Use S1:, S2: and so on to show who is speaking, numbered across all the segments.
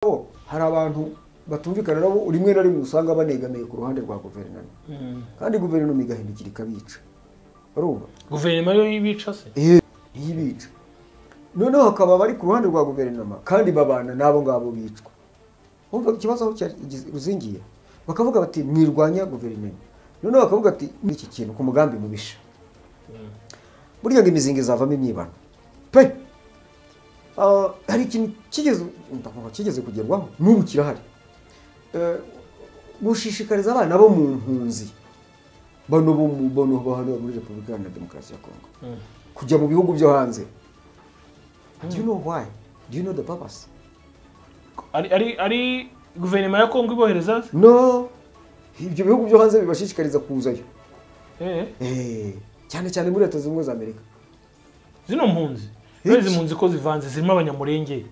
S1: Ngabo hari abantu batumvikana nabo, rimwe na rimwe usanga banegamiye ku ruhande rwa guverinoma, kandi guverinoma igahindukira ikabica. Urumva?
S2: Guverinoma yo yibica se?
S1: Yibica. Noneho hakaba bari ku ruhande rwa guverinoma kandi babana n'abo ngabo bicwa. Urumva ikibazo aho ruzingiye? Bakavuga bati mwirwanya guverinoma. Noneho bakavuga ati iki kintu ku mugambi mubisha. Burya ngo imizinga izavamo imyibano pe. Hari ikintu kigeze kugerwaho n'ubu kirahari, gushishikariza abana bo mu mpunzi bano bo hano muri Repubulika Iharanira Demokarasi ya Kongo kujya mu bihugu byo hanze. Do you know why? Do you know the purpose?
S2: Ari guverinoma ya Kongo ibohereza?
S1: No, ibyo bihugu byo hanze bibashishikariza kuzayo. Cyane cyane muri Leta Zunze Ubumwe za Amerika.
S2: Zino mpunzi, izi mpunzi ko zivanze, zirimo abanyamurenge,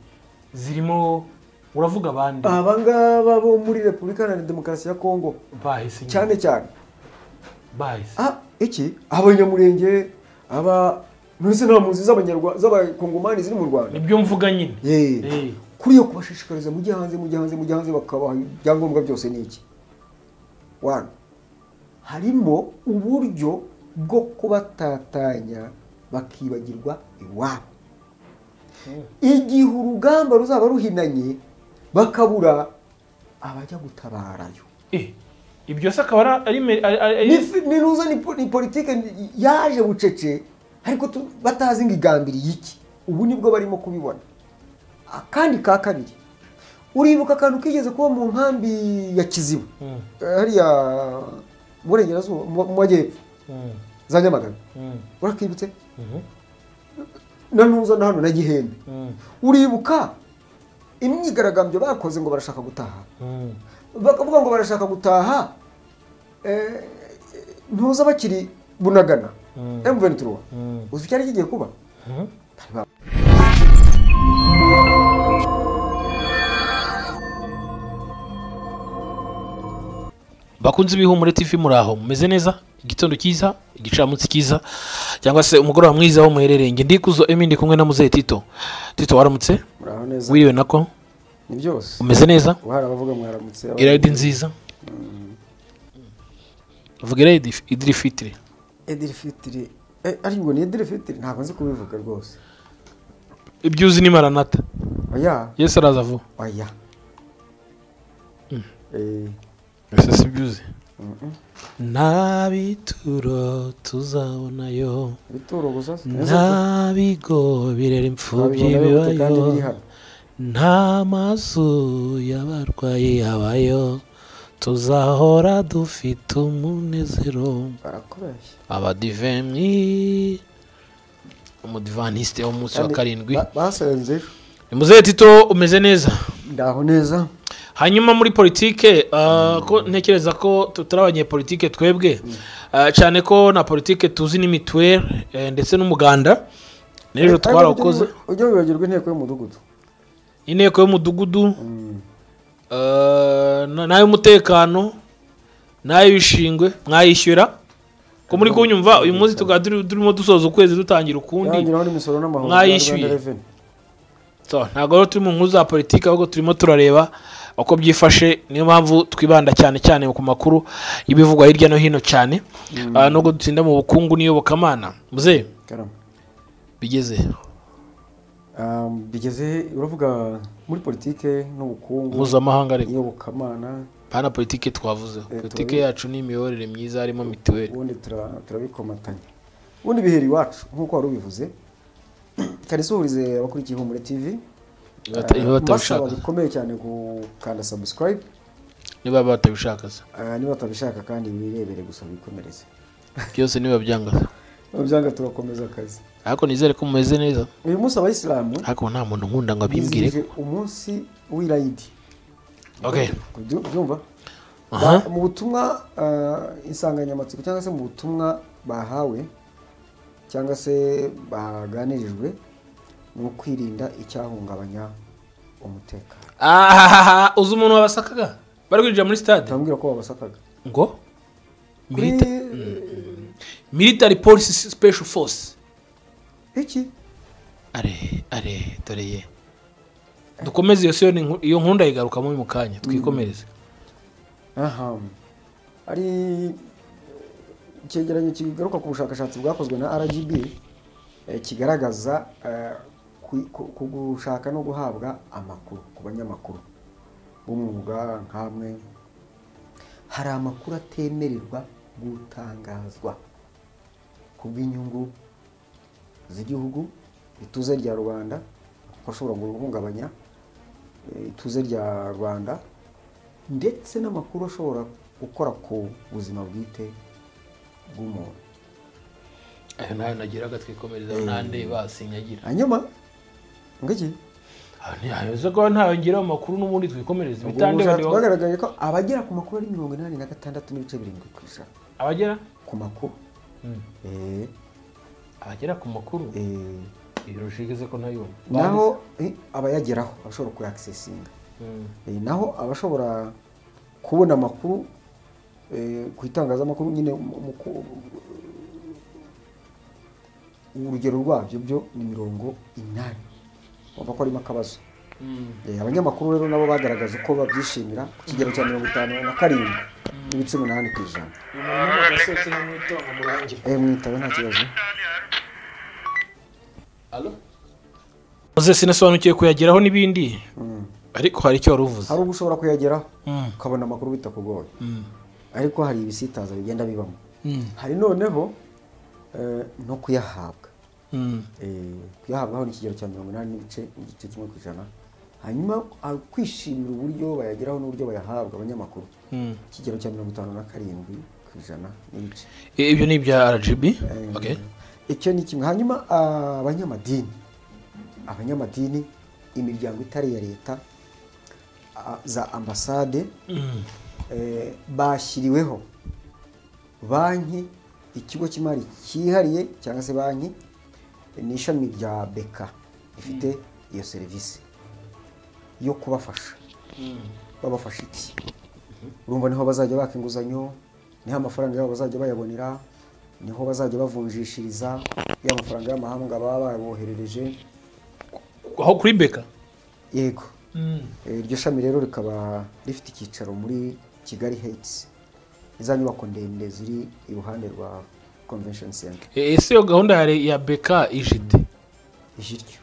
S2: zirimo uravuga abandi.
S1: Aba ngaba bo muri Repubulika Iharanira Demokarasi ya Kongo
S2: bahise
S1: cyane cyane
S2: bahise.
S1: Iki abanyamurenge aba none nta mpunzi z'abanyarwanda z'abakongomani ziri mu Rwanda.
S2: Nibyo mvuga nyine.
S1: Kuri yo kubashishikariza mujye hanze, mujye hanze, mujye hanze, bakabaha ibyangombwa byose n'iki. One, harimo uburyo bwo kubatatanya bakibagirwa iwabo. Igihe urugamba ruzaba ruhinanye bakabura abajya gutabarayo.
S2: Ibyo se akaba ari
S1: ni ni politike yaje bucece, ariko batazi ngo igambiriye iki. Ubu nibwo barimo kubibona. Akandi ka kabiri, uribuka akantu kigeze kuba mu nkambi ya Kiziba hariya burengerazuba mu majyepfo za Nyamagabe, urakibutse? Na ntuza na hano na Gihembe. Uribuka imyigaragambyo bakoze ngo barashaka gutaha, bakavuga ngo barashaka gutaha ntuza bakiri Bunagana M23. Uzi cyari kigiye kuba?
S2: Bakunzi b'Ihumure TV, muraho mumeze neza? Igitondo cyiza, igicamunsi cyiza, cyangwa se umugoroba mwiza wo muherereye. Nge ndikuzo Emi, ndi kumwe na Muzehe Tito. Tito, waramutse?
S1: Muraho neza.
S2: Wiriwe nako?
S1: Ni byose.
S2: Umeze neza?
S1: Uhara abavuga mwaramutse.
S2: Irayidi nziza. Vuga irayidi, Idiri Fitiri.
S1: Idiri Fitiri. Ariko ni Idiri Fitiri ntabwo nzi kubivuga rwose.
S2: Ibyo uzi ni Maranatha.
S1: Oya.
S2: Yesu araza vuba.
S1: Oya.
S2: Ese si ibyo uzi? Nta bituro tuzabonayo, nta bigo birera imfubyi bibayo, nta mazu y'abarwayi abayo, tuzahora dufite umunezero. Abadive mwi umudivaniste w'umunsi wa karindwi. Muzehe Tito, umeze neza?
S1: Ndaho neza.
S2: Hanyuma muri politike, ko ntekereza ko tutari abanyepolitike twebwe, cyane ko na politike tuzi ni mituweli ndetse n'umuganda n'ejo twarawukoze.
S1: Ujya wibagirwa inteko y'umudugudu,
S2: inteko y'umudugudu n'ay'umutekano n'ay'ibishingwe mwayishyura. Ko muri kunyumva uyu munsi tukaba turimo dusoza ukwezi dutangira ukundi, mwayishyuye. Ntabwo rero turi mu nkuru za politiki, ahubwo turimo turareba uko byifashe. Niyo mpamvu twibanda cyane cyane ku makuru y'ibivugwa hirya no hino cyane, nubwo dutsinda mu bukungu n'iyobokamana. Muzehe, bigeze
S1: bigeze uravuga muri politike n'ubukungu
S2: mpuzamahanga, ariko
S1: iyobokamana
S2: pana politike twavuze. Politike yacu ni imiyoborere myiza harimo mituweli,
S1: ubundi turabikomatanya. Ubundi bihera iwacu nk'uko wari ubivuze. Kanisuhurize abakurikiye Ihumure TV,
S2: batabishaka
S1: bikomeye cyane gukanda subscribe
S2: niba batabishaka se,
S1: niba batabishaka kandi birebere gusa bikomereze
S2: byose, niba byanga
S1: byanga turakomeza akazi.
S2: Ariko nizere ko mumeze neza.
S1: Uyu munsi abayisilamu,
S2: ariko nta muntu nkunda ngo abimbwire
S1: umunsi w'irayidi.
S2: Okay,
S1: byumva mu butumwa insanganyamatsiko cyangwa se mu butumwa bahawe cyangwa se baganirijwe ni ukwirinda icyahungabanya umutekano.
S2: Uzi umuntu wabasakaga bari kwinjira muri stade?
S1: Ndambwira ko babasakaga
S2: ngo military police special force.
S1: Iki
S2: are dore ye Dukomeze iyo siyo iyo nkunda yigarukamo mu kanya twikomereze.
S1: Aha ari icyegeranyo kigaruka ku bushakashatsi bwakozwe na RGB kigaragaza ku gushaka no guhabwa amakuru ku banyamakuru b'umwuga nkamwe. Hari amakuru atemererwa gutangazwa ku bw'inyungu z'igihugu, ituze rya Rwanda, kuko ashobora guhungabanya ituze rya Rwanda, ndetse n'amakuru ashobora gukora ku buzima bwite bw'umuntu.
S2: Ayo nayo nagiraga twikomereza nande basinyagira.
S1: Hanyuma ngiki
S2: ayo ko ntayo ngira amakuru n'ubundi twikomereza
S1: bitande bagaragaye ko abagera ku makuru ari 86.7%
S2: abagera
S1: ku makuru.
S2: Abagera ku makuru iyo rushigeze ko ntayo
S1: naho abayageraho abashobora ku accessinga. Naho abashobora kubona amakuru ku itangazamakuru nyine urugero rwabyo byo ni 80. Bumva ko arimo akabazo. Abanyamakuru rero nabo bagaragaje ko babyishimira ku kigero cya 57.8%. Mwitabe nta kibazo.
S2: Allo? Mose sinasobanukiye kuyageraho n'ibindi. Ariko hari icyo waruvuze.
S1: Hari ushobora kuyageraho ukabona amakuru bitakugoye. Ariko hari ibisitaza bigenda bibamo. Hari noneho no kuyahabwa. Kuyahabwaho ni ikigero cya 80.1%. Hanyuma kwishimira uburyo bayageraho n'uburyo bayahabwa abanyamakuru. Ikigero cya 57% n'ibice.
S2: Ibyo ni ibya RGB. Okay.
S1: Icyo ni kimwe. Hanyuma abanyamadini, imiryango itari ya leta, za ambasade bashyiriweho banki, ikigo cy'imari cyihariye cyangwa se banki ni ishami rya BK ifite iyo serivisi yo kubafasha. Babafasha iki? Urumva niho bazajya baka inguzanyo, niho amafaranga yabo bazajya bayabonera, niho bazajya bavunjishiriza ya mafaranga y'amahanga baba baboherereje
S2: aho kuri BK.
S1: Yego. Iryo shami rero rikaba rifite icyicaro muri Kigali Heights, iza nyubako ndende ziri iruhande rwa Convention Center.
S2: Ese iyo gahunda ya BK ijite
S1: ijityo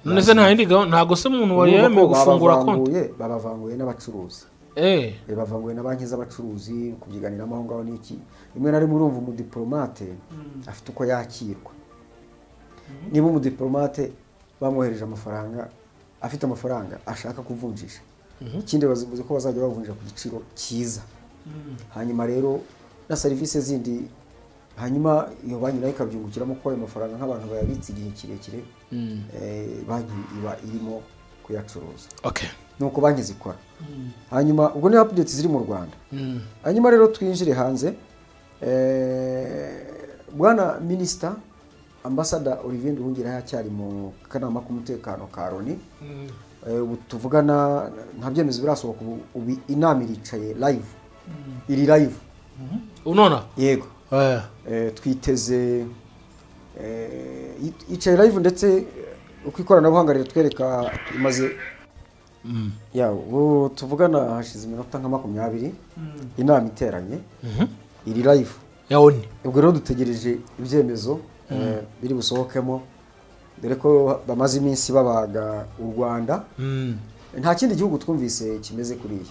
S2: none se nta yindi gahunda? Ntago se umuntu wayemewe gufungura konti?
S1: Babavanguye n'abacuruzi. Bavanguye na banki z'abacuruzi kubyiganiramo aho ngaho n'iki. Rimwe na rimwe urumva umudiplomate afite uko yakirwa. Niba umudiplomate bamwohereje amafaranga, afite amafaranga ashaka kuvunjisha, ikindi bazivuze ko bazajya bavunjira ku giciro cyiza. Hanyuma rero na serivisi zindi, hanyuma iyo banki nayo ikabyungukiramo ko ayo mafaranga nk'abantu bayabitse igihe kirekire, banki iba irimo kuyacuruza.
S2: Okay.
S1: Nuko banki zikora. Hanyuma ubwo ni updates ziri mu Rwanda. Hanyuma rero twinjire hanze. Bwana Minister Ambassador Olivier Nduhungirehe acyari mu kanama k'umutekano ka Loni. Ubu tuvugana nta byemezo birasohoka, ubu inama iricaye live. Iri live.
S2: Unona?
S1: Yego. Twiteze icaye live, ndetse uko ikoranabuhanga riratwereka imaze ya ubu tuvugana hashize iminota nka 20 inama iteranye iri live
S2: ya ONU.
S1: Ubwo rero dutegereje ibyemezo biri busohokemo, dore ko bamaze iminsi babaga u Rwanda. Nta kindi gihugu twumvise kimeze kuriya.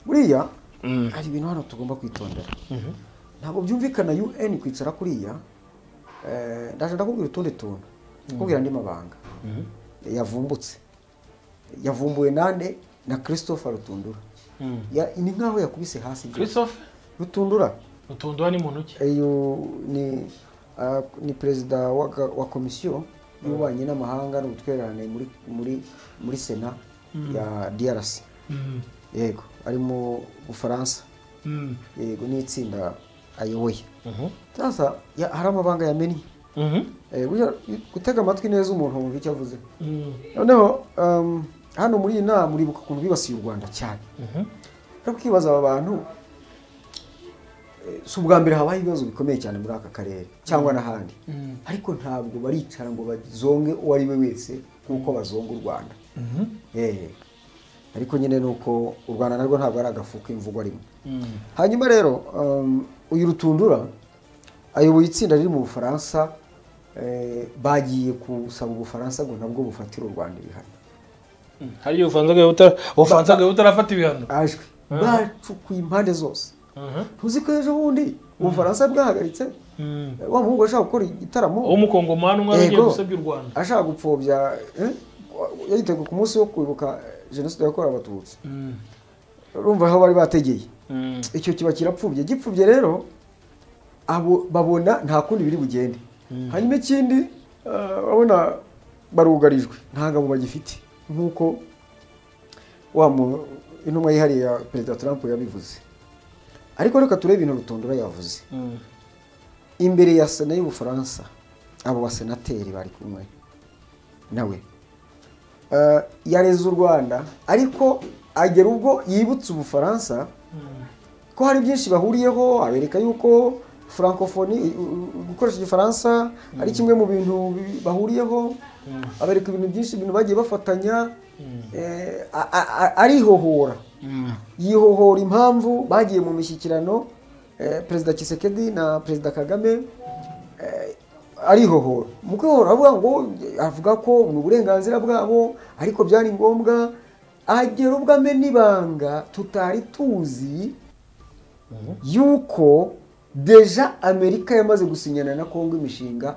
S1: Buriya hari ibintu hano tugomba kwitondera. Ntabwo byumvikana UN kwicara kuriya. Ndaje ndakubwira utundi tuntu, ndakubwira andi mabanga yavumbutse. Yavumbuwe nande? Na Christopher Rutundura. Ni nkaho yakubise hasi.
S2: Christopher
S1: Rutundura.
S2: Rutundura ni muntu ki?
S1: Eyo ni president wa komisiyo y'ububanyi n'amahanga n'ubutwererane muri Sena ya DRC. Yego, ari mu Bufaransa. Yego, ni itsinda ayoboye. Sasa hari amabanga yamenye. Gutega amatwi neza umuntu wumva icyo avuze. Noneho hano muri iyi nama muribuka ukuntu bibasiye u Rwanda cyane. Ariko ukibaza aba bantu, si ubwa mbere habaye ibibazo bikomeye cyane muri aka karere cyangwa n'ahandi, ariko ntabwo baricara ngo bazonge uwo ari we wese nk'uko bazonga u Rwanda. Ariko nyine nuko u Rwanda narwo ntabwo ari agafu k'imvugo rimwe. Hanyuma rero uyu Rutundura ayoboye itsinda riri mu Bufaransa, bagiye gusaba Ubufaransa ngo nabwo bufatire u Rwanda ibihano.
S2: Hari Ubufaransa butarafata ibihano.
S1: Ajwe bacukuye impande zose. Ntuzi ko ejo bundi Ubufaransa bwahagaritse wa muhungu ashaka gukora igitaramo
S2: w'umukongomani umwe agiye gusebya u Rwanda,
S1: ashaka gupfobya, yagiteguye ku munsi wo kwibuka jenoside yakorewe Abatutsi. Urumva aho bari bategeye icyo kiba kirapfubye. Gipfubye rero abo babona nta kundi biri bugende. Hanyuma ikindi babona barugarijwe, nta ngabo bagifite nkuko wa intumwa yihariye ya Perezida Trump yabivuze. Ariko reka turebe ibintu Rutundura yavuze imbere ya Sena y'Ubufaransa. Abo basenateri bari kumwe nawe yareze u Rwanda, ariko agera ubwo yibutse Ubufaransa ko hari byinshi bahuriyeho, abereka yuko francophonie, gukoresha igifaransa ari kimwe mu bintu bahuriyeho, abereka ibintu byinshi, ibintu bagiye bafatanya, arihohora, yihohora impamvu bagiye mu mishyikirano Perezida Tshisekedi na Perezida Kagame, arihohora. Mu kwihohora avuga ngo avuga ko ni uburenganzira bwabo, ariko byari ngombwa. Agera ubwo amena ibanga tutari tuzi yuko deja Amerika yamaze gusinyana na Kongo imishinga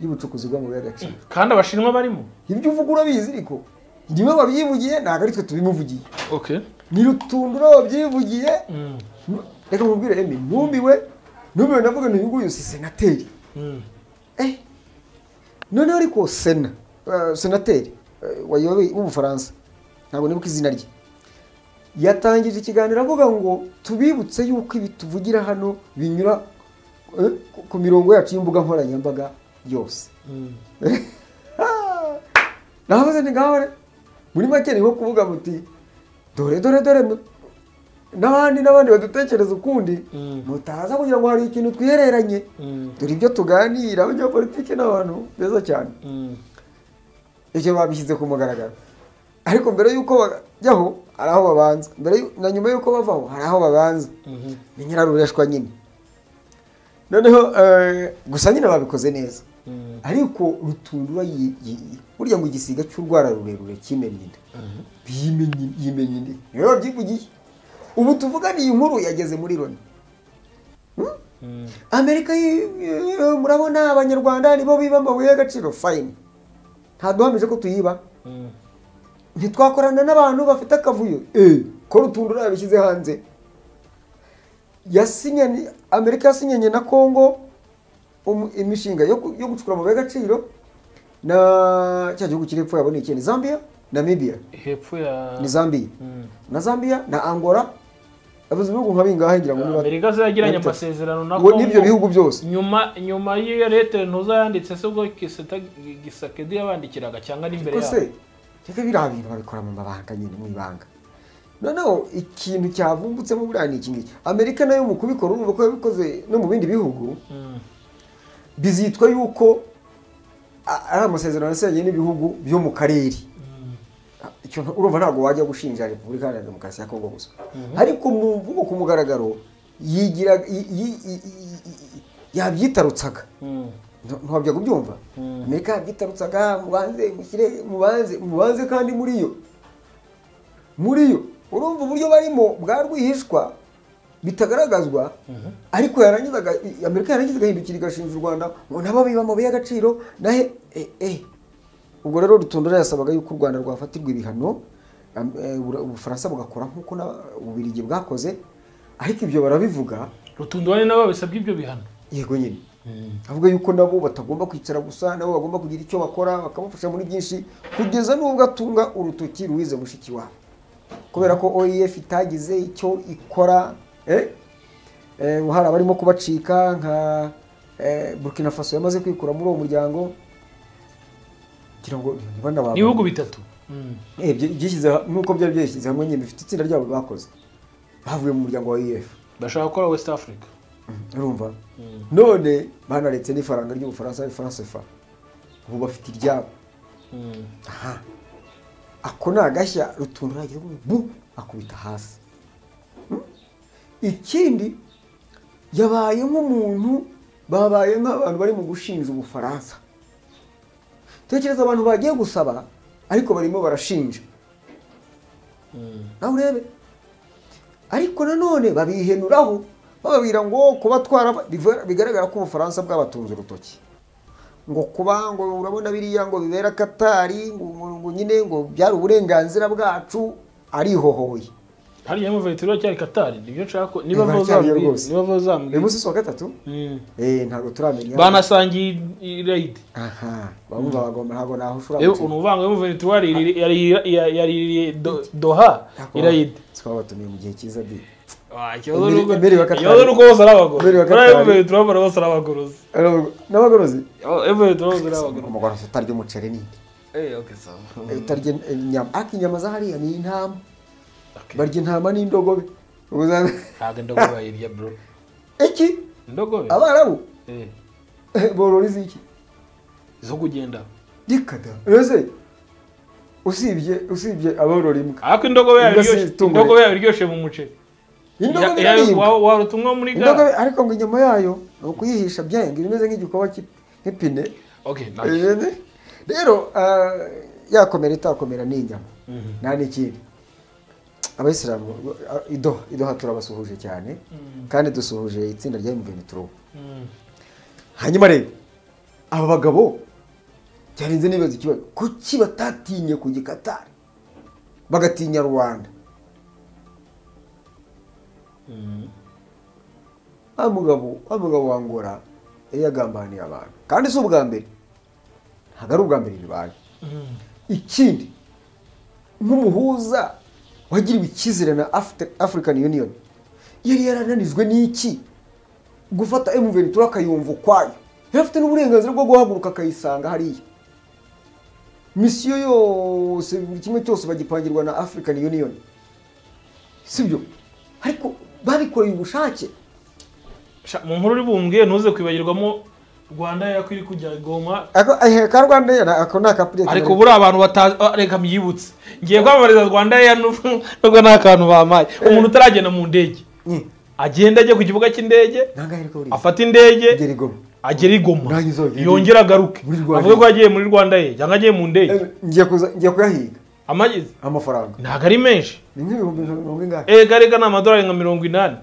S1: y'ubucukuzi bw'amabuye y'agaciro,
S2: kandi Abashinwa barimo.
S1: Ibyo uvuga urabizi, ariko niwe wabyivugiye, ntabwo ari twe tubimuvugiye.
S2: Okay,
S1: ni Rutundura wabyivugiye. Reka mubwire Emi, numiwe ndavuga nti uyu nguyu si senateri. Noneho ariko senateri wayoboye w'Ubufaransa, ntabwo nibuka izina rye, yatangije ikiganiro avuga ngo tubibutse yuko ibi tuvugira hano binyura ku mirongo yacu y'imbuga nkoranyambaga yose. Navuze nti ngaho muri make ni nko kuvuga muti dore dore dore n'abandi n'abandi badutekereza ukundi, mutaza kugira ngo hari ikintu twihereranye, dore ibyo tuganira abanyapolitike n'abantu beza cyane. Ibyo babishyize ku mugaragaro, ariko mbere y'uko bajyaho hari aho babanza, mbere na nyuma y'uko bavaho hari aho babanza. Ni nyirarureshwa nyine. Noneho gusa nyine babikoze neza, ariko Rutundura burya ngo igisiga cy'urwara rurerure kimennye inda, yimennye inda, niwe wabyivugiye. Ubu tuvugana iyi nkuru yageze muri Loni. Amerika murabona Abanyarwanda nibo biba amabuye y'agaciro, fine, ntaduhamije ko tuyiba, ntitwakorana n'abantu bafite akavuyo. Ko Rutundura yabishyize hanze. Yasinyanye, Amerika yasinyanye na Kongo imishinga yo gucukura amabuye y'agaciro na cya gihugu kiri hepfo yaboneye ikindi, Zambia, Namibia,
S2: hepfo ya
S1: ni Zambia na Zambia na Angola. Abazi bihugu nka bingahe ngira ngo niba
S2: Amerika zagiranye amasezerano na Kongo
S1: n'ibyo bihugu byose.
S2: Nyuma y'iyo leta ntuza yanditse se ubwo Tshisekedi yabandikiraga cyangwa n'imbere
S1: yabo. Se cyangwa biriya bintu babikora mu mabanga nyine, mu ibanga. Noneho ikintu cyavumbutsemo buriya ni iki ngiki. Amerika nayo mu kubikora urumva ko yabikoze no mu bindi bihugu, bizitwa yuko ari amasezerano yasinyanye n'ibihugu byo mu karere. Icyo urumva ntabwo wajya gushinja Repubulika Iharanira Demokarasi ya Kongo gusa, ariko mu mvugo ku mugaragaro yigira yabyitarutsaga. Ntiwabya kubyumva. Amerika yabyitarutsaga, mubanze mushyire, mubanze kandi muri yo urumva uburyo barimo bwa rwihishwa bitagaragazwa, ariko yarangizaga Amerika yarangizaga ihindukira igashinja u Rwanda ngo nabo biba amabuye y'agaciro nahe. Ubwo rero Rutundura yasabaga yuko u Rwanda rwafatirwa ibihano, Ubufaransa bugakora nkuko Ububiligi bwakoze, ariko ibyo barabivuga.
S2: Rutundura nabo babisabye ibyo bihano.
S1: Yego nyine. Avuga yuko nabo batagomba kwicara gusa, nabo bagomba kugira icyo bakora, bakamufasha muri byinshi, kugeza n'ubwo atunga urutoki Louise Mushikiwabo, kubera ko OIF itagize icyo ikora. Hari abarimo kubacika nka Burkina Faso yamaze kwikura muri uwo muryango, kugira ngo
S2: ibihugu bitatu
S1: byishyize nk'uko byari byishyize hamwe nyine, bifite itsinda ryabo bakoze, bavuye mu muryango wa OIF
S2: bashaka gukora West Africa.
S1: Urumva none banaretse n'ifaranga ry'Ubufaransa, franc CFA, ubu bafite iryabo. Aha Ako ni agashya Rutundura agira bu akubita hasi. Ikindi yabaye nk'umuntu, babaye nk'abantu bari mu gushinja Ubufaransa. Tekereza abantu bagiye gusaba ariko barimo barashinja. Nawe urebe. Ariko nanone babihenuraho bababwira ngo kubatwara, bigaragara ko Ubufaransa bwabatunze urutoki. Ngo kuba ngo urabona biriya ngo bibera Katari ngo nyine ngo byari uburenganzira bwacu, arihohoye.
S2: Hari yamwe vetero cyari Katari nibyo nshaka niba vozambwiye.
S1: Uyu munsi wa gatatu? Ntabwo turamenya.
S2: Banasangiye raid.
S1: Aha, bamva bagomba ntabwo naho ushura.
S2: Unuvanga mu vetero yari Doha iraid.
S1: Twabatumiye mu gihe cyiza bi.
S2: Ikibazo nuko bose ari abagorozi. Muri vetero bose ari abagorozi.
S1: N'abagorozi?
S2: Vetero bose ari abagorozi.
S1: Umugorozi utarya umuceri ninde?
S2: Okay sawa.
S1: Utarya inyama. Ariko inyama za hariya ni intama. Barya intama n'indogobe.
S2: Ntabwo indogobe bayirya bro.
S1: Iki?
S2: Indogobe?
S1: Abarabu? Borora iziki?
S2: Zo kugenda.
S1: Dikada. Ese usibye aborora imbwa.
S2: Ariko indogobe yayo iryoshye mu muceri.
S1: Indogobe iraribwa.
S2: Warutumwa muri ga.
S1: Indogobe ariko ngo inyama yayo ni ukuyihisha byenga imeze nk'igikoba cy'ipine.
S2: Okay.
S1: Rero yakomera itakomera ni inyama. Nta n'ikindi. Abayisilamu Idoha turabasuhuje cyane kandi dusuhuje itsinda rya M23. Hanyuma rero aba bagabo cyarinze nibaza ikibazo, kuki batatinye kujya Qatar bagatinya Rwanda? Amugabo wangora yagambaniye abantu kandi si ubwa mbere, ntabwo ari ubwa mbere bibaye. Ikindi nk'umuhuza wagiriwe icyizere na African Union yari yarananijwe n'iki gufata M23 akayumva ukwayo. Yari afite n'uburenganzira bwo guhaguruka akayisanga hariya. Misiyo yose buri kimwe cyose bagipangirwa na African Union, sibyo? Ariko babikoreye ubushake.
S2: Mu nkuru uri bumbwiye ntuze kwibagirwamo Rwanda yakwiri kujya Goma.
S1: Ako ka Rwanda ako naka update.
S2: Ariko buri abantu batazi, reka myibutse. Ngiye kwamamariza Rwanda ya nubwo nta kantu bamaye. Umuntu utaragenda mu ndege. Agenda ajye ku kibuga cy'indege. Afata indege. Agera i Goma. Yongera agaruke. Avuge ko yagiye muri Rwanda ye cyangwa agiye mu ndege.
S1: Ngiye kuyahiga.
S2: Amagize
S1: amafaranga.
S2: Ntago ari menshi.
S1: Ni nk'ibihumbi 80 ingahe?
S2: Garega ni amadolari nka 80.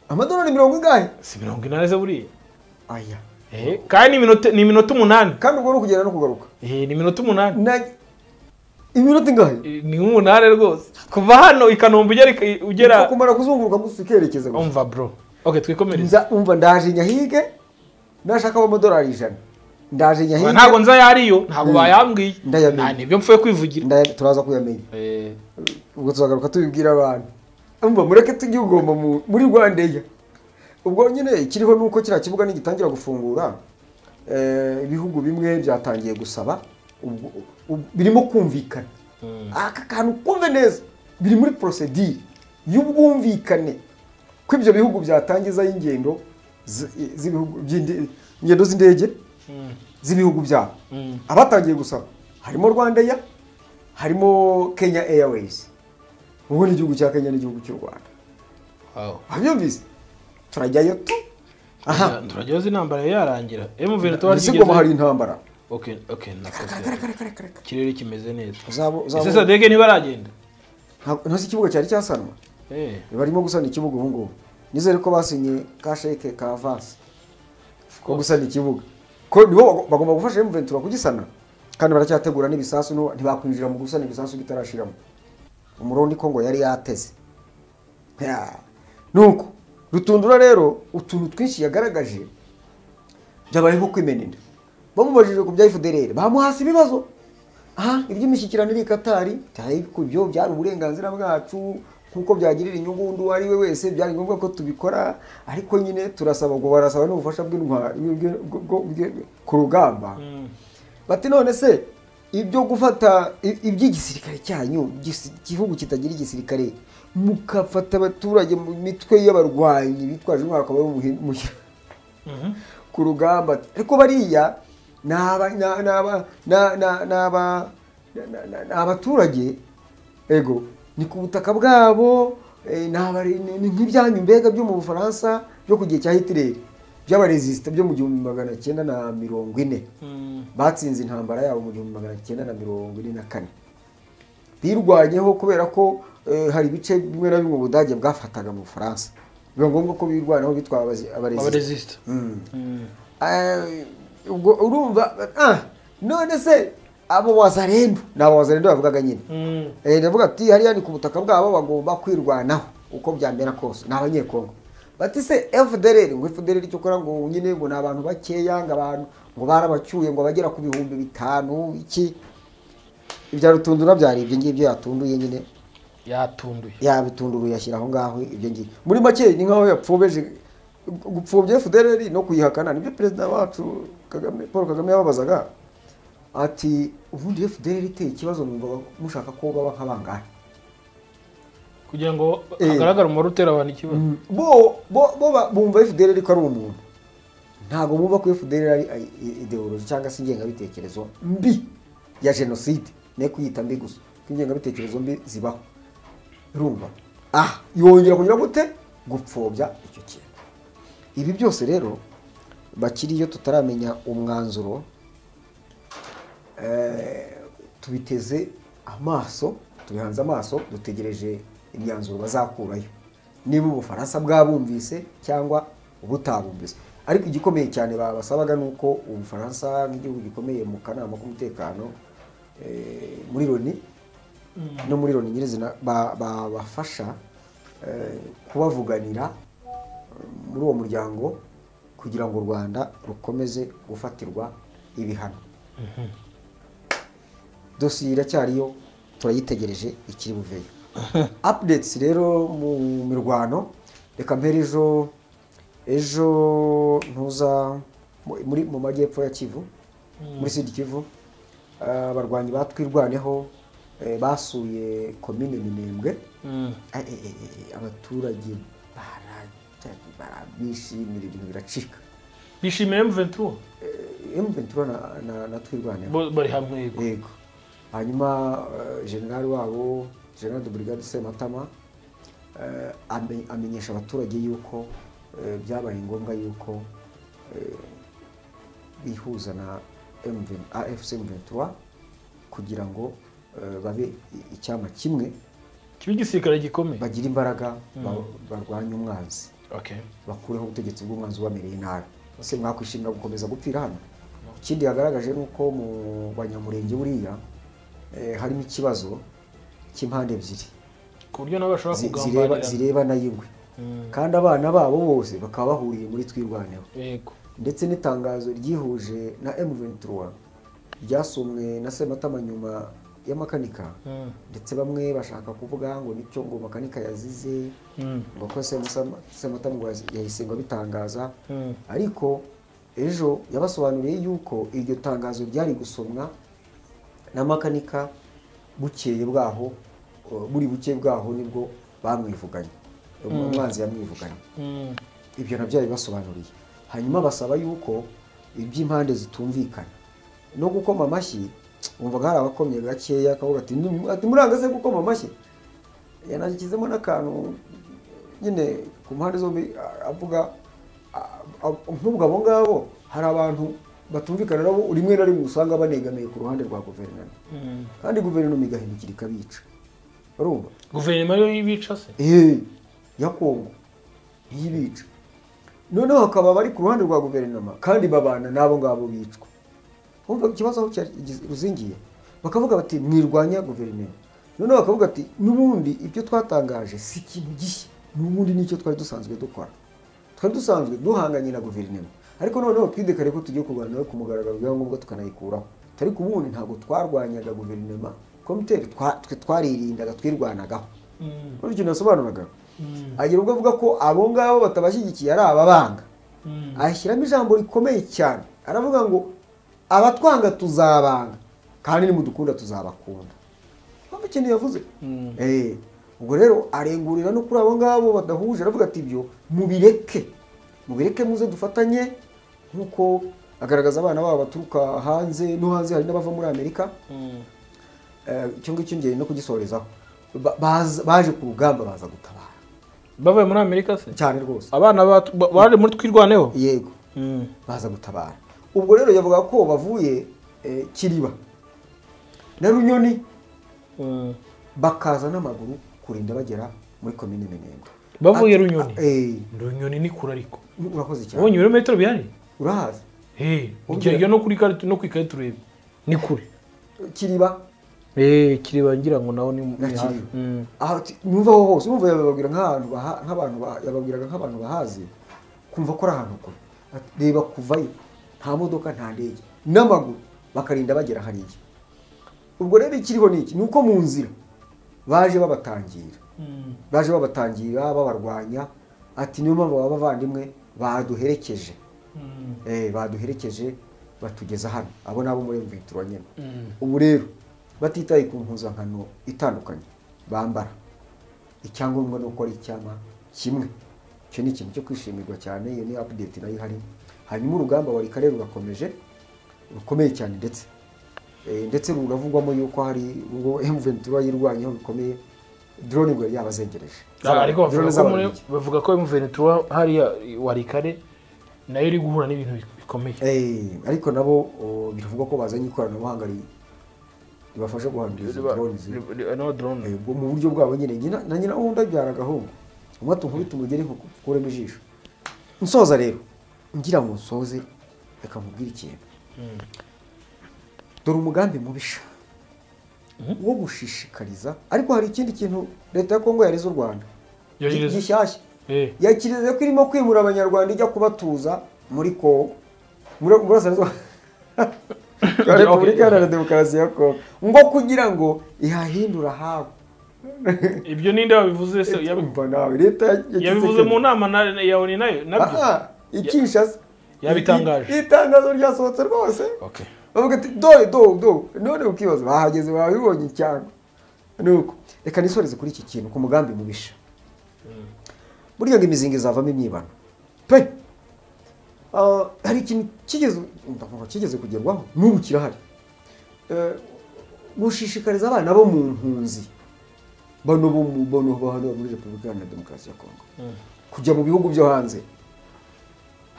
S1: Amadolari 80 ingahe?
S2: Si 80 se buriya.
S1: Aya.
S2: Kandi ni iminota 8.
S1: Kandi ubwo kugera no kugaruka.
S2: Ni iminota 8.
S1: Iminota ingahe?
S2: Ni 8 rwose. Kuva hano i Kanombe ugera
S1: kumara kuzunguruka gusa ukerekeza gusa.
S2: Umva bro. Okay, twikomereze.
S1: Nza umva ndaje nyahige nashaka amadolari 100. Ndaje nyahige.
S2: Ntago nza yariyo, ntago bayambwiye. Nta nibyo mfuye kwivugira.
S1: Turaza kuyamenya. Ubwo tuzagaruka tubibwira abantu. Umva mureke tujye ugomba muri Rwanda. Ubwo nyine ikiriho nuko kira kibuga nigitangira gufungura ibihugu bimwe byatangiye gusaba birimo kumvikana. Aka kantu kumve neza biri muri procedure y'ubwumvikane ko ibyo bihugu byatangiza ingendo z'ibihugu ingendo z'indege z'ibihugu byabo. Abatangiye gusaba harimo Rwanda, harimo Kenya Airways. Ubu ni igihugu cya Kenya n'igihugu cy'u Rwanda. Abyumvise? Turajyayo tu. Aha,
S2: turajyayo intambara yarangira. M23
S1: igeze hari intambara.
S2: Okay, nakoze. Kirere kimeze neza. Ese Sadeke ntibaragenda?
S1: Ntabwo ikibuga cyari cyasanwa. Barimo gusana ikibuga ubu ngubu. Nizere ko basinye ka sheke ka avance. Ko gusana ikibuga. Ko nibo bagomba gufasha M23 kugisana. Kandi baracyategura n'ibisasu ntibakwinjira mu gusana ibisasu bitarashiramo. Umurundi Kongo yari yateze. Nuko Rutundura rero utuntu twinshi yagaragaje byabayeho kwimena inda. Bamubajije ku bya FDLR bamuhasi ibibazo. Aha iby'imishyikirano iri Katari cyari kubyo byari uburenganzira bwacu nkuko byagirira inyungu undi ari we wese byari ngombwa ko tubikora, ariko nyine turasaba ngo barasaba n'ubufasha bw'intwari ku rugamba. Bati none se ibyo gufata iby'igisirikare cyanyu igihugu kitagira igisirikare mukafata abaturage mu mitwe y'abarwanyi bitwaje intwaro akaba ku rugamba, ariko bariya Abaturage ego ni ku butaka bwabo, ni nk'ibyanyu mbega byo mu Bufaransa byo ku gihe cya Hitler by'abaresista byo mu 1940. Batsinze intambara yabo mu 1944. Birwanyeho kubera ko hari ibice bimwe na bimwe Ubudage bwafataga mu Bufaransa. Biba ngombwa ko birwanaho bitwa abaresista. Ubwo urumva none se abo wazarendo nabo wazarendo bavugaga nyine. Ndavuga ati hariya ni ku butaka bwabo bagomba kwirwanaho uko byambera kose ni abanyekongo. Bati se FDLR ngo FDLR cyo kora ngo nyine ngo nabantu bakeya ngo abantu ngo barabacyuye ngo bagera ku 5000 iki ibya rutundura byari ibyo ngibyo yatunduye nyine
S2: yatunduye
S1: yabitunduruye ashyira aho ngaho ibyo ngibyo muri make ni nkaho yapfobeje gupfobya FDLR no kuyihakana. Nibyo president wacu Kagame Paul Kagame yababazaga ati ubundi FDLR iteye ikibazo numva mushaka ko baba nk'abangahe
S2: kugira ngo hagaragare umubare utera abantu ikibazo.
S1: Bo bumva FDLR ko ari umuntu, ntago bumva ko FDLR ari ideology cyangwa se ingengabitekerezo mbi ya genocide. Ne kuyita mbi gusa, ingengabitekerezo mbi zibaho. Urumva yongera kugira gute gupfobya icyo kintu. Ibi byose rero bakiri iyo tutaramenya umwanzuro, tubiteze amaso, tubihanze amaso, dutegereje imyanzuro bazakurayo niba Ubufaransa bwabumvise cyangwa ubutabumvise. Ariko igikomeye cyane babasabaga nuko Ubufaransa nk'igihugu gikomeye mu kanama k'umutekano muri Loni no muri Loni nyirizina babafasha kubavuganira muri uwo muryango kugira ngo u Rwanda rukomeze gufatirwa ibihano. Dosiye iracyariyo, turayitegereje ikiri buveyo. Updates rero mu mirwano reka mpere ejo ntuza muri mu majyepfo ya Kivu, muri Sud Kivu, abarwanyi batwirwaneho basuye commune Minembwe. Abaturage barabishimira ibintu biracika.
S2: Bishimiye M23?
S1: M23 na twirwaneho
S2: bari hamwe.
S1: Yego. Hanyuma general wabo General de Brigade Sematama amenyesha abaturage yuko byabaye ngombwa yuko bihuza na AFC M23 kugira ngo babe icyama kimwe
S2: kibe igisirikare gikomeye,
S1: bagira imbaraga barwanya umwanzi. Bakureho ubutegetsi bw'umwanzi wamereye nabi. Ese mwakwishimira gukomeza gupfira hano? Ikindi yagaragaje nuko mu Banyamurenge buriya harimo ikibazo cy'impande ebyiri
S2: ku buryo nabo bashobora kugambanira
S1: zireba na yingwe, kandi abana babo bose bakaba bahuriye muri twirwaneho.
S2: Yego.
S1: Ndetse n'itangazo ryihuje na M23 ryasomwe na Sematama nyuma ya Makanika, ndetse bamwe bashaka kuvuga ngo nicyo ngo Makanika yazize, ngo ko Sematama ngo yahise ngo bitangaza. Ariko ejo yabasobanuriye yuko iryo tangazo ryari gusomwa na Makanika bukeye bwaho, buri buke bwaho nibwo bamwivuganye, umwanzi yamwivuganye. Ibyo nabyo yabibasobanuriye. Hanyuma basaba yuko iby'impande zitumvikana no gukoma amashyi. Umvaga hari abakomye gakeya akavuga ati muranga se gukoma amashyi, yanashyizemo n'akantu nyine ku mpande zombi avuga nk'ubwo abo ngabo hari abantu batumvikana nabo rimwe na rimwe usanga banegamiye ku ruhande rwa guverinoma, kandi guverinoma igahindukira ikabica. Urumva
S2: guverinoma yo yibica se?
S1: Ya Kongo yibica. Noneho hakaba bari ku ruhande rwa guverinoma kandi babana nabo ngabo bicwa. Umva ikibazo aho ruzingiye, bakavuga bati mwirwanya guverinoma. Noneho bakavuga ati n'ubundi ibyo twatangaje si ikintu gishya, n'ubundi nicyo twari dusanzwe dukora, twari dusanzwe duhanganye na guverinoma, ariko noneho twidekare ko tugiye kurwana nayo ku mugaragaro byaba ngombwa tukanayikuraho. Ariko ubundi ntabwo twarwanyaga guverinoma komuteri, twe twaririndaga, twirwanagaho. Urumva ikintu nasobanuraga? Agira ubwo avuga ko abo ngabo batabashyigikiye ari ababanga, ashyiramo ijambo rikomeye cyane, aravuga ngo abatwanga tuzabanga kandi nimudukunda tuzabakunda. Urumva ikintu yavuze? Ubwo rero arengurira no kuri abo ngabo badahuje, aravuga ati ibyo mubireke, mubireke muze dufatanye. Nkuko agaragaza abana babo baturuka hanze, no hanze hari n'abava muri Amerika. Icyo ngicyo ngiye no kugisorezaho. Baje ku rugamba baza gutabara.
S2: Bavuye muri Amerika se?
S1: Cyane rwose.
S2: Abana bari muri Twirwaneho?
S1: Yego. Baza gutabara. Ubwo rero yavuga ko bavuye Kiriba na Runyoni bakaza n'amaguru kurinda bagera muri komine Minembwe.
S2: Bavuye Runyoni? Runyoni ni kure ariko.
S1: Urakoze cyane.
S2: Ubonye ibirometero bihari?
S1: Urahazi?
S2: Ugera no kuri karita no kwikarita turebe. Ni kure.
S1: Kiriba?
S2: Kiriba ngira ngo naho ni
S1: hafi. Aho numva ho hose numva yababwira nk'ahantu nk'abantu yababwiraga nk'abantu bahazi kumva ko ari ahantu kure. Reba kuvayo nta modoka nta ndege n'amaguru bakarinda bagera hariya. Ubwo rero ikiriho niki nuko mu nzira baje babatangira. Baje babatangira babarwanya ati niyo mpamvu abavandimwe baduherekeje. Baduherekeje batugeza hano. Abo nabo muri M23 nyene. Ubu rero batitaye ku mpuzankano itandukanye bambara, icyangombwa no gukora icyama kimwe. Icyo ni ikintu cyo kwishimirwa cyane, iyo ni update nayo ihari. Hanyuma urugamba wari kare rugakomeje rukomeye cyane ndetse ndetse ruravugwamo yuko hari ubwo M23 yirwanyeho bikomeye, drone ngo yabazengereje.
S2: Ariko bavuga ko M23 hariya wari kare nayo iri guhura n'ibintu bikomeye.
S1: Ariko nabo bivugwa ko bazanye ikoranabuhanga ribafasha guhandura izo drone mu buryo bwabo nyine. Na nyina wundi abyara agahungu umwe tunkubita umugeri nkukuremo ijisho. Nsoza rero ngira ngo nsoze reka nkubwire ikintu. Dore umugambi mubisha wo gushishikariza, ariko hari ikindi kintu leta ya Kongo yareze u Rwanda gishyashya. Yakirize ko irimo kwimura abanyarwanda ijya kubatuza muri Kongo, muri Burasirazuba Repubulika Iharanira Demokarasi ya Kongo, ngo kugira ngo ihahindura habo.
S2: Ibyo ninde wabivuze se?
S1: Yabumva nawe leta
S2: yabivuze mu nama ya ONU nayo nabyo
S1: ikishasa
S2: yabitangaje.
S1: Itangazo ryasohotse rwose. Bavuga ati do do do, none ukibaza bahageze babibonye cyangwa nuko. Reka nisoreze kuri iki kintu ku mugambi mubisha. Burya ngo imizinga izavamo imyibano pe. Hari ikintu kigeze ndavuga kigeze kugerwaho n'ubu kirahari. Gushishikariza abana bo mu mpunzi bano bo mu bono bahano muri Repubulika Iharanira Demokarasi ya Kongo kujya mu bihugu byo hanze.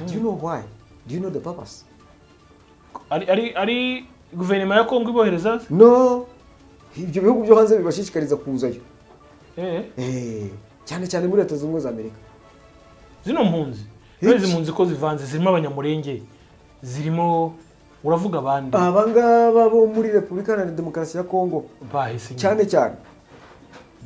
S1: Do you know why? Do you know the purpose?
S2: Ari guverinoma ya Kongo ibohereza?
S1: No, ibyo bihugu byo hanze bibashishikariza kuzayo. Cyane cyane muri Leta Zunze Ubumwe za Amerika.
S2: Zino mpunzi, izi mpunzi ko zivanze zirimo abanyamurenge, zirimo uravuga abandi.
S1: Abangaba bo muri Repubulika Iharanira Demokarasi ya Kongo
S2: bahise
S1: cyane cyane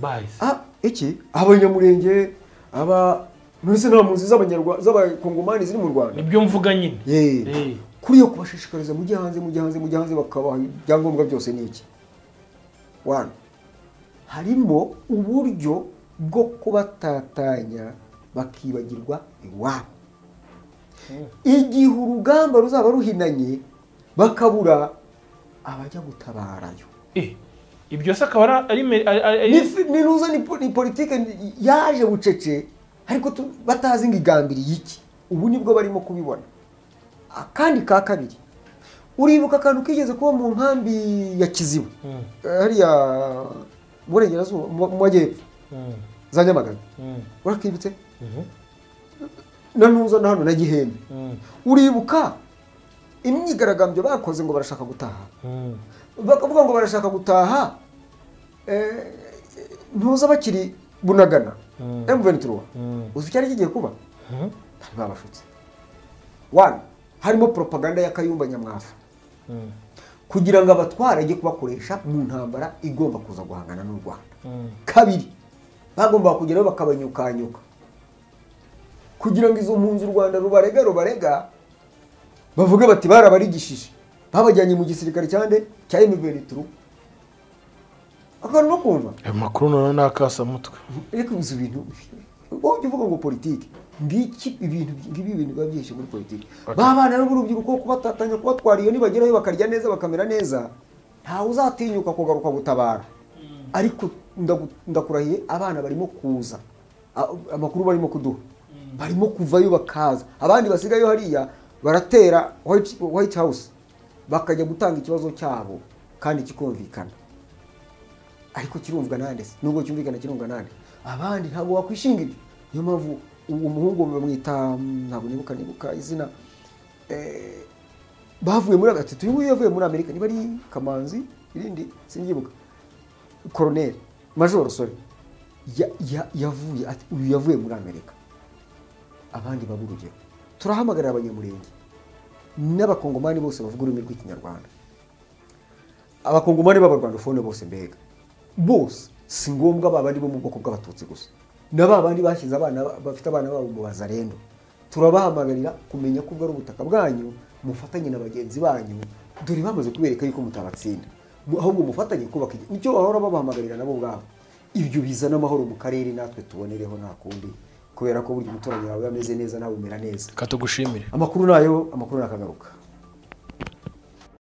S2: bahise.
S1: Iki abanyamurenge aba none nta mpunzi z'abanyarwanda z'abakongomani ziri mu Rwanda.
S2: Nibyo mvuga nyine.
S1: Kuri yo kubashishikariza mujye hanze mujye hanze mujye hanze bakabaha ibyangombwa byose niki. One, harimo uburyo bwo kubatatanya bakibagirwa iwabo. Igihe urugamba ruzaba ruhinanye bakabura abajya gutabarayo.
S2: Ibyo se akaba ari
S1: ni ni politike yaje bucece ariko batazi ngo igambiriye iki. Ubu nibwo barimo kubibona. Akandi ka kabiri, uribuka akantu kigeze kuba mu nkambi ya Kiziba hariya burengerazuba mu majyepfo za Nyamagabe, urakibutse? Na ntuza na hano na Gihembe. Uribuka imyigaragambyo bakoze ngo barashaka gutaha, bakavuga ngo barashaka gutaha ntuza bakiri Bunagana M23. Uzi cyari kigiye kuba? Bari babashutse. One, harimo propaganda ya Kayumba Nyamwasa kugira ngo abatwara ajye kubakoresha mu ntambara igomba kuza guhangana n'u Rwanda. Kabiri, bagomba kugeraho bakabanyukanyuka kugira ngo izo mpunzi u Rwanda rubarega bavuge bati barabarigishije babajyanye mu gisirikare cyande cya M23. Akantu no kumva
S2: ayo makuru none nakasa mutwe.
S1: Ariko izo bintu wowe uvuga ngo politiki ngiki, ibintu ngibi ibintu biba byinshi muri politiki. Babana n'urubyiruko kubatatanya kubatwara iyo nibagerayo bakarya neza bakamera neza, ntawe uzatinyuka kugaruka gutabara. Ariko ndakurahiye abana barimo kuza, amakuru barimo kuduha, barimo kuvayo bakaza, abandi basigayo hariya baratera White House bakajya gutanga ikibazo cyabo kandi kikumvikana. Ariko kirumvwa nande se? Nubwo cyumvikana kirumvwa nande? Abandi ntabwo wakwishinga ibyo. Niyo mpamvu uwo muhungu bamwita, ntabwo nibuka izina, bavuye muri ati uyu nguyu yavuye muri Amerika, niba ari Kamanzi irindi sinyibuka, colonel major sorry, yavuye ati uyu yavuye muri Amerika. Abandi baba urugero. Turahamagarira abanyamurenge n'abakongomani bose bavuga ururimi rw'ikinyarwanda, abakongomani b'abarwandofone bose, mbega bose, si ngombwa babandi bo mu bwoko bw'abatutsi gusa, na babandi bashyize abana bafite abana babo mu bazarendo. Turabahamagarira kumenya ko ubwo ari ubutaka bwanyu, mufatanye na bagenzi banyu, dore bamaze kubereka yuko mutabatsinda, ahubwo mufatanye kubaka nicyo bahora babahamagarira nabo ubwabo. Ibyo bizana amahoro mu karere, natwe tubonereho nta kundi, kubera ko burya umuturanyi wawe ameze neza nawe umera neza.
S2: Katugushimire.
S1: Amakuru nayo, amakuru nakagaruka.